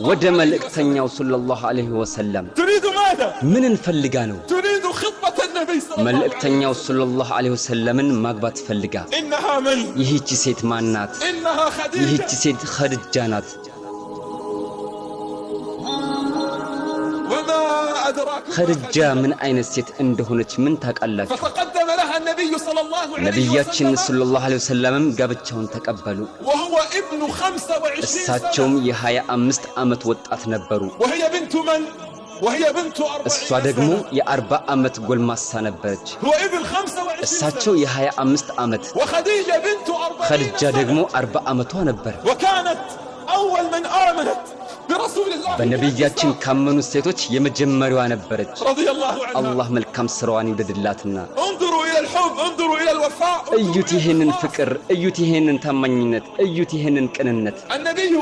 ወደ መልእክተኛው ሰለላሁ ዐለይሂ ወሰለም። تريد ماذا؟ ምንን ፈልጋ ነው? تريد خطبة النبي صلى الله عليه መልእክተኛው ሰለላሁ ዐለይሂ ወሰለምን ማግባት ፈልጋ። إنها من؟ ይህቺ ሴት ማን ናት? إنها خديجة። ይህቺ ሴት ኸድጃ ናት። وما أدراك ما ኸድጃ خديجة؟ ምን አይነት ሴት እንደሆነች ምን ታውቃላችሁ? فتقدم لها النبي صلى الله عليه ነቢያችን وسلم ሰለላሁ ዐለይሂ ወሰለምም ጋብቻውን ተቀበሉ። وهو ابن 25 እሳቸውም سنة የ25 ዓመት ወጣት ነበሩ። وهي بنت من؟ وهي بنت እሷ 40 ደግሞ سنة። የ40 ዓመት ጎልማሳ ነበረች። هو ابن 25 እሳቸው سنة የ25 ዓመት፣ وخديجة بنت 40 ኸድጃ ደግሞ سنة 40 ዓመቷ ነበር። وكانت أول من آمنت برسول الله من በነቢያችን النساء ካመኑት ሴቶች የመጀመሪያዋ ነበረች። رضي الله عنها። አላህ መልካም ስራዋን ይውደድላትና። انظروا إلى الحب، انظروا إلى الوفاء، انظروا እዩት إلى ይህንን الإخلاص። ፍቅር፣ እዩት ይህንን ታማኝነት፣ እዩት ይህንን ቅንነት። النبي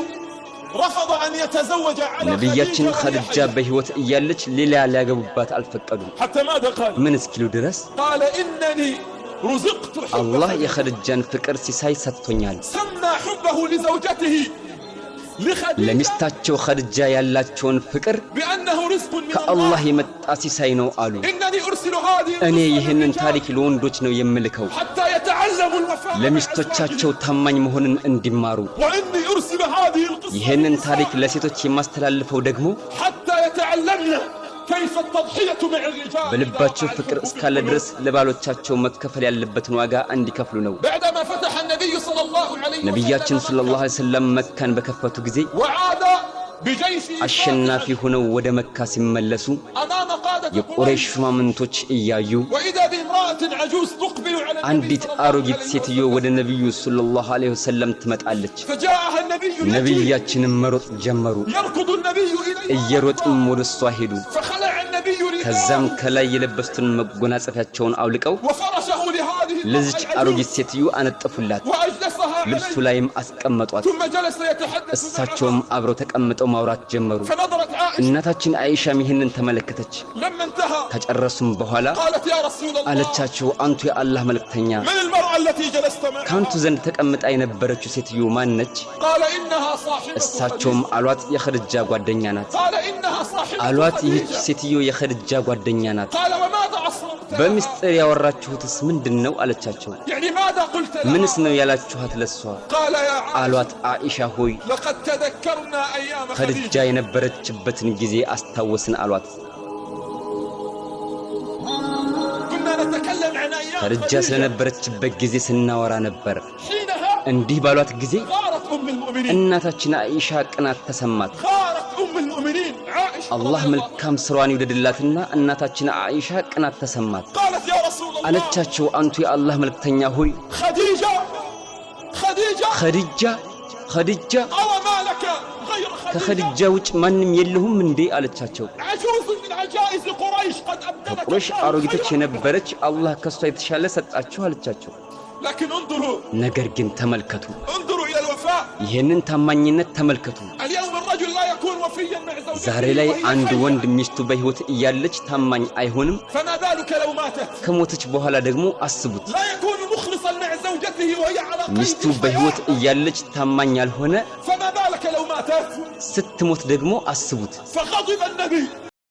رفض أن يتزوج على ነቢያችን خديجة وهي ኸድጃ حية በሕይወት እያለች ሌላ ሊያገቡባት አልፈቀዱም። حتى ماذا قال؟ ምን እስኪሉ ድረስ قال إنني رزقت حب አላህ خديجة። የኸድጃን ፍቅር ሲሳይ ሰጥቶኛል። سمى حبه لزوجته لخديجة ለሚስታቸው ኸድጃ ያላቸውን ፍቅር بأنه رزق من ከአላህ الله። የመጣ ሲሳይ ነው አሉ። إنني أرسل هذه እኔ القصة ይህንን للرجال ታሪክ ለወንዶች ነው የምልከው፣ حتى يتعلموا الوفاء مع ለሚስቶቻቸው أزواجهم። ታማኝ መሆንን እንዲማሩ። وإني أرسل هذه القصة ይህንን ታሪክ للنساء ለሴቶች የማስተላልፈው ደግሞ حتى يتعلمن كيف التضحية مع الرجال إذا በልባቸው وقع ፍቅር الحب في እስካለ القلوب። ድረስ ለባሎቻቸው መከፈል ያለበትን ዋጋ እንዲከፍሉ ነው። بعدما فتح النبي صلى الله عليه ነቢያችን وسلم ሰለላሁ مكة ዐለይሂ ወሰለም መካን በከፈቱ ጊዜ وعاد بجيشه አሸናፊ فاتحا ሆነው ወደ መካ ሲመለሱ أمام قادة የቁረይሽ قريش ሹማምንቶች እያዩ وإذا بامرأة عجوز تقبل على النبي አንዲት صلى الله አሮጊት عليه ሴትዮ وسلم ወደ ነቢዩ ሰለላሁ ዐለይሂ ወሰለም ትመጣለች። فجاءها النبي يجري ነቢያችንም መሮጥ ጀመሩ። يركض النبي إليها እየሮጡም ركضا ወደ እሷ ሄዱ። فخلع النبي ከዛም رداءه ከላይ የለበሱትን መጎናጸፊያቸውን አውልቀው وفرشه لهذه المرأة ለዚች አሮጊት العجوز ሴትዮ አነጠፉላት። وأجلسها ልብሱ عليه ላይም አስቀመጧት። ثم جلس يتحدث እሳቸውም معها አብረው ተቀምጠው ማውራት ጀመሩ። فنظرت عائشة እናታችን አይሻም ይህንን ተመለከተች። لما انتهى ከጨረሱም በኋላ قالت يا رسول الله አለቻቸው፣ አንቱ የአላህ መልእክተኛ፣ من المرأة التي جلست ከአንቱ معها؟ ዘንድ ተቀምጣ የነበረችው ሴትዮ ማን ነች? قال إنها صاحبة እሳቸውም خديجة። አሏት፣ የኸድጃ ጓደኛ ናት። قال إنها صاحبة አሏት፣ ይህች خديجة። ሴትዮ የኸድጃ ጓደኛ ናት። قال وماذا أسررت لها؟ በምስጢር ያወራችሁትስ ምንድን ነው አለቻቸው። يعني ماذا قلت ምንስ لها؟ ነው ያላችኋት ለሷ? قال يا عائشة አሏት፣ አኢሻ ሆይ لقد تذكرنا أيام ኸድጃ خديجة። የነበረችበትን ጊዜ አስታወስን አሏት። كنا نتكلم عن أيام ኸድጃ خديجة ስለነበረችበት ጊዜ ስናወራ ነበር። حينها እንዲህ ባሏት ጊዜ غارت أم المؤمنين እናታችን አኢሻ ቅናት ተሰማት። غارت أم المؤمنين عائشة አላህ رضي الله መልካም ስሯን ይውደድላትና እናታችን አኢሻ ቅናት ተሰማት። قالت يا رسول الله አለቻቸው፣ አንቱ የአላህ መልእክተኛ ሆይ خديجة خديجة ኸድጃ ኸድጃ أو ما لك غير خديجة؟ ከኸድጃ ውጭ ማንም የለሁም እንዴ አለቻቸው። عجوز من عجائز قريش قد أبدلك ከቁረይሽ الله አሮጊቶች خيرا። የነበረች አላህ ከሷ የተሻለ ሰጣችሁ አለቻቸው። لكن انظروا ነገር ግን ተመልከቱ፣ انظروا إلى الوفاء። ይህንን ታማኝነት ተመልከቱ። اليوم الرجل لا يكون وفيا مع ዛሬ زوجته ላይ وهي አንድ حية ወንድ ሚስቱ በሕይወት እያለች ታማኝ አይሆንም። فما بالك لو ماتت؟ ከሞተች በኋላ ደግሞ አስቡት፣ لا يكون مخلصا مع زوجته وهي على قيد ሚስቱ በሕይወት الحياة እያለች ታማኝ ያልሆነ فما بالك لو ماتت؟ ስትሞት ደግሞ አስቡት። فغضب النبي